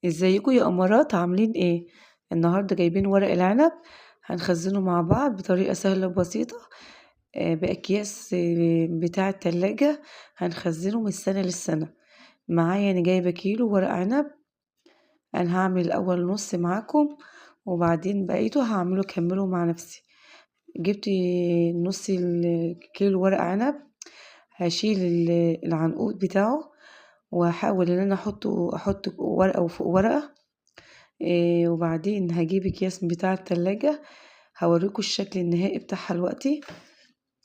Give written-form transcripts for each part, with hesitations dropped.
ازيكم يا قمرات؟ عاملين ايه النهارده؟ جايبين ورق العنب هنخزنه مع بعض بطريقة سهلة وبسيطه، باكياس بتاع التلاجة. هنخزنه من السنة للسنه. معايا انا جايبه كيلو ورق عنب. انا هعمل الاول نص معاكم وبعدين بقيته هعمله كمله مع نفسي. جبت نص الكيلو ورق عنب، هشيل العنقود بتاعه وهحاول ان انا احط ورقة وفوق ورقه. وبعدين هجيب اكياس بتاع التلاجة، هوريكم الشكل النهائي بتاعها دلوقتي.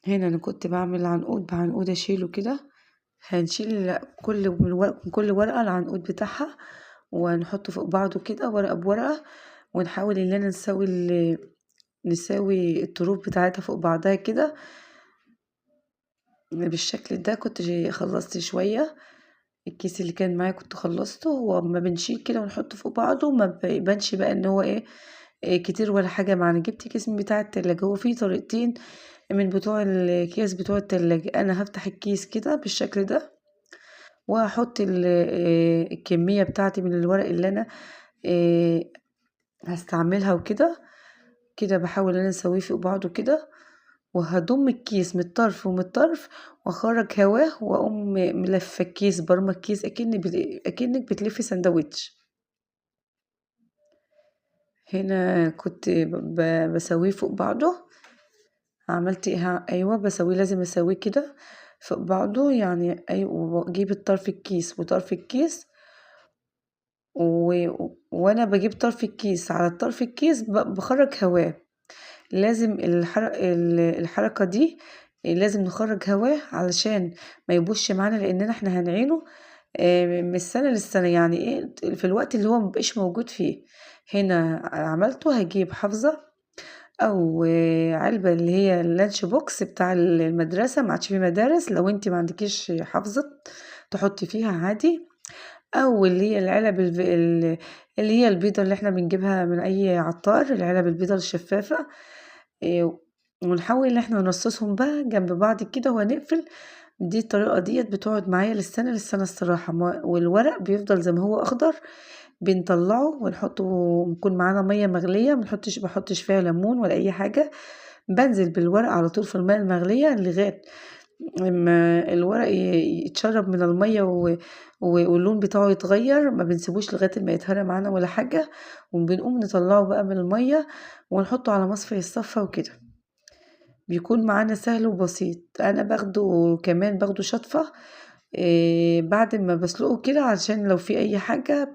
هنا انا كنت بعمل عنقود بعنقود اشيله كده. هنشيل كل ورقة العنقود بتاعها ونحطه فوق بعضه كده ورقة بورقه، ونحاول ان انا نساوي الطروف بتاعتها فوق بعضها كده بالشكل ده. كنت خلصت شوية الكيس اللي كان معايا كنت خلصته. وما بنشيل كده ونحطه فوق بعضه ما بيبانش بقى ان هو ايه كتير ولا حاجة معانا. جبت كيس من بتاع التلاجة، هو فيه طريقتين من بتوع الكيس بتوع التلاجة. انا هفتح الكيس كده بالشكل ده وهحط الكمية بتاعتي من الورق اللي انا هستعملها وكده كده. بحاول ان انا اسويه فوق بعضه كده، وهضم الكيس من الطرف ومن الطرف واخرج هواه، واقوم ملفه الكيس برمى الكيس اكنك بتلفي سندوتش. هنا كنت بسويه فوق بعضه. عملت ايه؟ ايوه بسويه، لازم اسويه كده فوق بعضه يعني. ايوه، واجيب الطرف الكيس وطرف الكيس وانا بجيب طرف الكيس على الطرف الكيس بخرج هواه. لازم الحركة دي لازم نخرج هواه علشان ما يبوش معانا، لاننا احنا هنعينه من السنة للسنة، يعني ايه في الوقت اللي هو مبقاش موجود فيه. هنا عملته. هجيب حافظة او علبة اللي هي ال lunch box بتاع المدرسة، ما عادش في مدارس، لو انت ما عندكيش حافظة تحطي فيها عادي، او اللي هي العلب اللي هي البيضة اللي احنا بنجيبها من اي عطار، العلب البيضة الشفافة. ونحاول ان احنا نرصصهم بقى جنب بعض كده وهنقفل. دي الطريقة ديت بتقعد معايا للسنة للسنة الصراحة. والورق بيفضل زي ما هو اخضر، بنطلعه ونحطه، ويكون معانا مية مغلية، ما بحطش فيها ليمون ولا اي حاجة. بنزل بالورق على طول في المية المغلية لغاية لما الورق يتشرب من المية واللون بتاعه يتغير، ما بنسيبوش لغاية ما يتهرى معانا ولا حاجة، وبنقوم نطلعه بقى من المية ونحطه على مصفى الصفا وكده. بيكون معانا سهل وبسيط. انا باخده كمان، باخده شطفة، بعد ما بسلقه كده، عشان لو في اي حاجة